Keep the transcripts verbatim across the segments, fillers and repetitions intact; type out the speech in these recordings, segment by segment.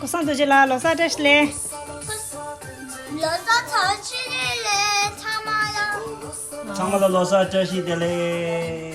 སྐུ་གསུང་ཐུགས་རྗེ་ལ་ལོ་གསར་བཀྲ་ཤིས་བདེ་ལེགས། ལོ་གསར་བཀྲ་ཤིས་བདེ་ལེགས་ཚང་མ་ལ། ཚང་མ་ལ་ལོ་གསར་བཀྲ་ཤིས་བདེ་ལེགས།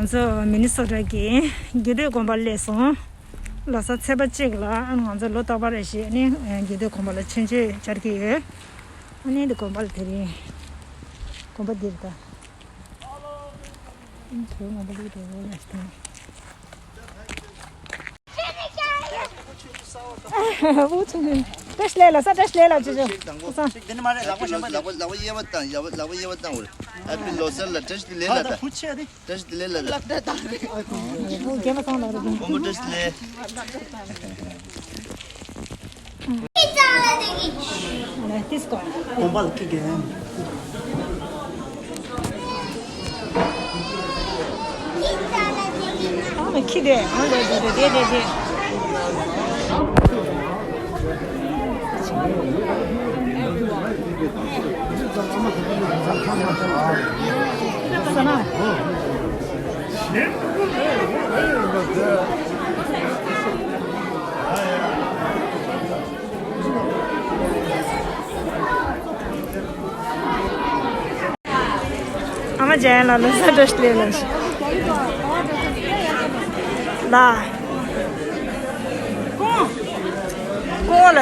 ང་ཚོ་མི་ནི་སོ་ཊ་གི་རྒྱུད་སྟོད་དགོན་པ་སླེབས་སོང་། ལོ་གསར་ཚེས་པ་གཅིག་ལ་ང་ཚོ་ལོ་རྟག་པར་རེ་བཞིན་ནི་རྒྱུད་སྟོད་དགོན་པ་ལ་མཆོད་མཇལ་བཅར་གྱི་ཡོད། ཨ་ནི་འདི་དགོན་པ་ལ་དེ་རིང་དགོན་པ་འདིར་ད་བོད་ངོ་མ་ལུགས་དེ་འོ་ན་སྟེ། བཀྲ་ཤིས་བདེ་ལེགས་ལ་ས། བཀྲ་ཤིས་བདེ་ལེགས་ལ་ཅོ་ཅོ། ཨ་ཙང་། ལག་པ་གཡས་པ་བཏང་། ལག་པ་གཡས་པ་བཏང་། ཧེ་པི་ལོ་གསར་ལ་བཀྲ་ཤིས་བདེ་ལེགས་ལ། ད་བཀྲ་ཤིས་བདེ་ལེགས་ལ། ད་རྒན་པ་ཚང་ལ་རེད། དགོང་མོ་བཀྲ་ཤིས་བདེ་ལེགས། དགོན་པ་ལ་ཁྱི་རྒན། ཨ་མ་ཁྱི་དེ། ཨ་ལེ་དེ་དེ་དེ་དེ། ས་ན། ཨ་མ་ཅན་ལ་ལོ་གསར་བཀྲ་ཤིས་བདེ་ལེགས་ལ། ཀོང་ཀོང་ལ།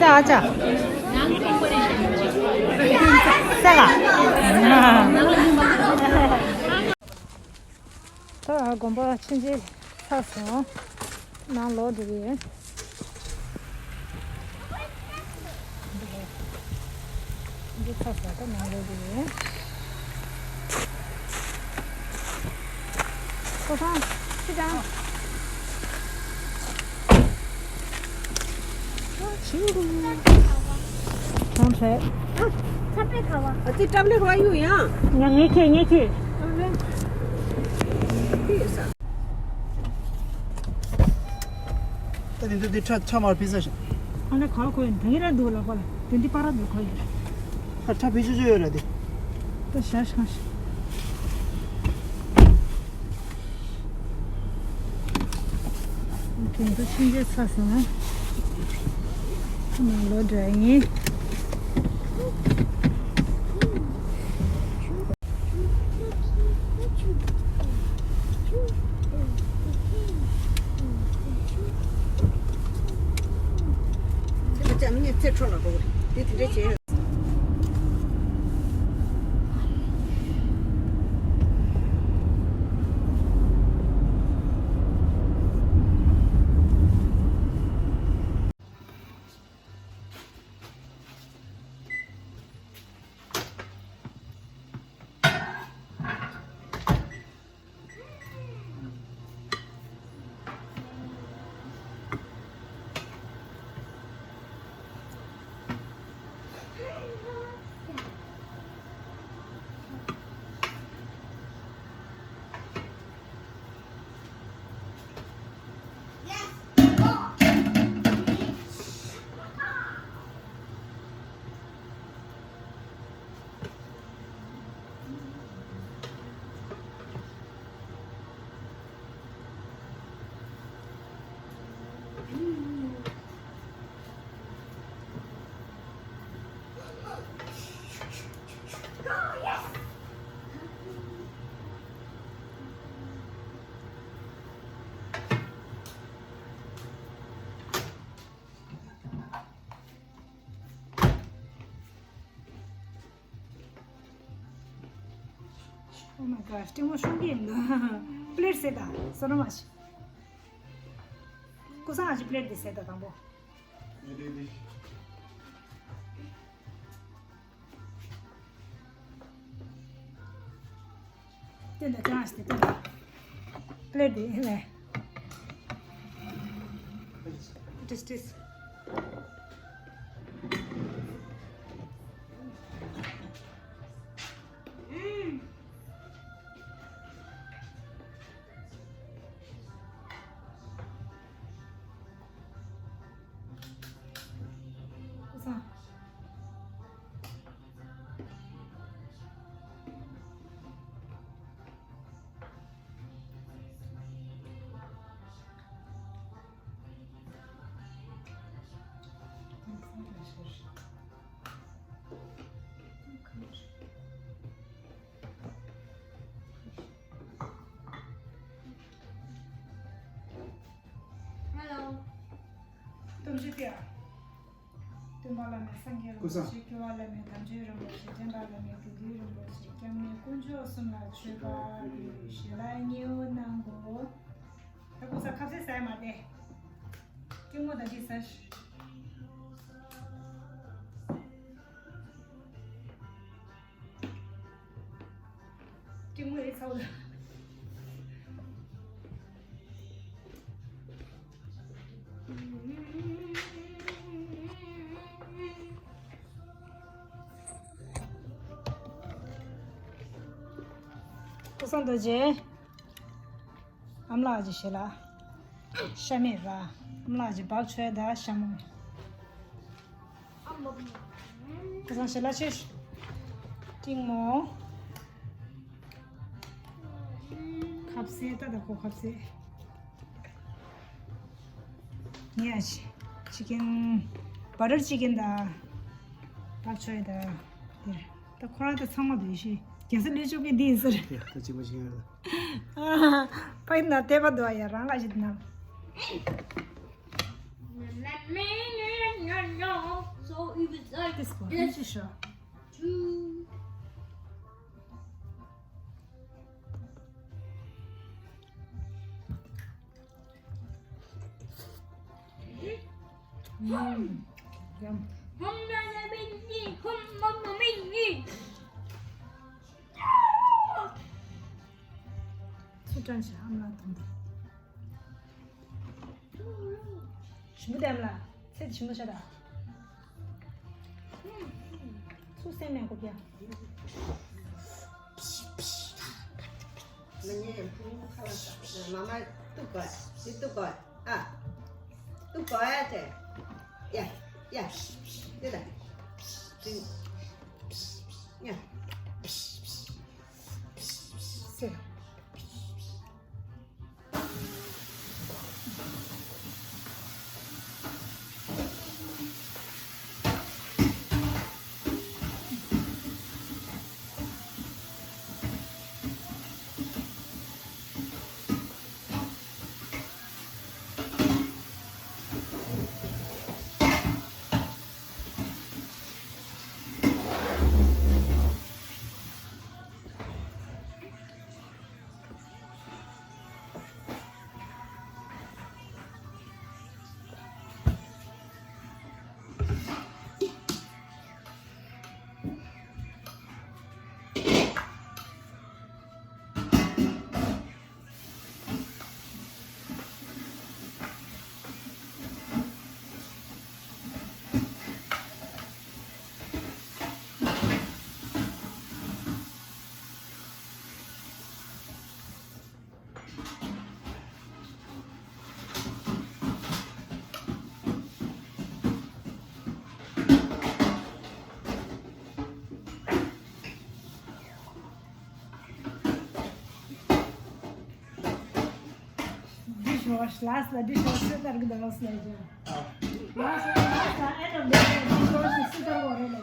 ས་ཨ་ཅག་ས་ག་ད་དགོན་པ་ཕྱིན་ཆད་ཚར་སོང་། ནང་ལོག་འགྲོ་གི་ཡིན། འདི་ཚར་སོང་། ད་ནང་ལོག་འགྲོ་གི་ཡིན། ཀོ་ཐང་ཁྱི་དང་། གང་བྱས། ཨ་ཚ་པེ་ཁ་བ། ཨ་ཙི་ཏབ་ལེ་ཧོ་ཡུ་ཡང་། ང་ངེད་ཁྱེད་ངེད་ཁྱེད། ཏབ་ལེ། ཏི་ཡོད་ས། ད་དེ་ཚོ་དེ་ཁྲ་ཁྲ་མར་ཕི་ས་ཤ། ཨ་ནི་ག་གོ་ཡིན་ད་ངེད་ར་འདུག་ལ་གོ་ལ་དེ་འདི་པ་ར་འདུག་གོ་ཡིན། ཁ་ཁྲ་ཕི་ཆུ་ཆུ་ཡོད་ར་དེ། ད་ཤ་ཤ་ཤ། དེ་ཚོ་ཕྱིན་ཆད་ཚར་སོང་ན། ཁོ་ནང་ལོག་འགྲོ་ཡིན། འདི་ལ་ཅམ་ངས་རྩེ་འཕྲོ་ལ་འགྲོ་གི་རེད། འདི་དེ་འདྲ་བྱས་ཡོད། Oh my god, སྤྲིན་མོ་སྲུང་གི་ཡིན་ནོ། པླེཊ་ཟེར་དང་བསོད་ནམས་མ་ཞིག་ཀུ་སང་ཨ་ཅི་པླེཊ་འདི་ཟེར་དང་དང་པོ། དེ་འདྲ་ཅང་ཞིག་དེ་དེ་འདྲ། པླེཊ་དེ་ལས། ཏིས་ཏིས། ཀུ་སང་། Hello. སྟོབས་བཞི་སྟེ། སྟོན་པ་བླ་མེད་སངས་རྒྱས་རིན་པོ་ཆེ། སྐྱོབ་པ་བླ་མེད་དམ་ཆོས་རིན་པོ་ཆེ། འདྲེན་པ་བླ་མེད་དགེ་འདུན་རིན་པོ་ཆེ། སྐྱབས་གནས་དཀོན་མཆོག་གསུམ་ལ་མཆོད་པ་ཕུལ་ཞེས་ལ་མཉེས་པོ་གནང་དགོས། ད་ཀུ་སང་ཁ་ཟས་ཟ་ཡ་མ་བསྡད། སྐྱིད་མོ་ད་ཅི་ཟ། སྐྱིད་མོ་ཡིན་ཚ་བོ་ལ། སང་རྡོ་རྗེ། ཨ་མ་ལགས་ཀྱི་ཞལ་ལག་ཤ་མེད་ར། ཨ་མ་ལགས་ཀྱི་བག་ཆོས་དང་ཤ་མོ། ཁ་སང་ཞལ་ལག་ཆེ་ཤོས། ཏིང་མོ། ཁབ་སེ་ད་ད་ཁོ་ཁབ་སེ། ངས་ཅི་ཀན། བ་ཊར་ཅི་ཀན་དང་། བག་ཆོས་དང་། དེ། ད་ཁོ་རང་ད་ཚང་མ་འདུས་ཤིང་རྒྱལ་ས་ལུས་ཆོག་གི་འདི་ཡིན་ཟེར། ཡ། ད་གཅིག་པ་ཅིག་ཡོད། ཨ། ཕ་ཡིན་ན་དད་པ་འདུག་ཨ། ཡ། རང་ལ་ཞིག་ན། This one. This is a ཨུམ། ཡམ། ཚུར་དྲངས་བྱས་ཨ་མ་ལགས་དང་། ཞིམ་པོ་ལྡན་ལ། ཚེ་ཞིམ་པོ་ཤ་དང་། ཚུར་སེམས་མེད་གོ་ཀྱང་། མ་ཉེས་ཕུང་ཁ་ལ་ས། མ་མ་གཏུག་དགོས། འདི་གཏུག་དགོས། ཨ། གཏུག་དགོས་ཨ་དེ། ཡ། ཡ། འདི་ལ། འདི། ཡ། སེ། Dishwash, last la dishwash, sitar gdala slaja. Last, last la end of the day, dishwash, sitar gore le.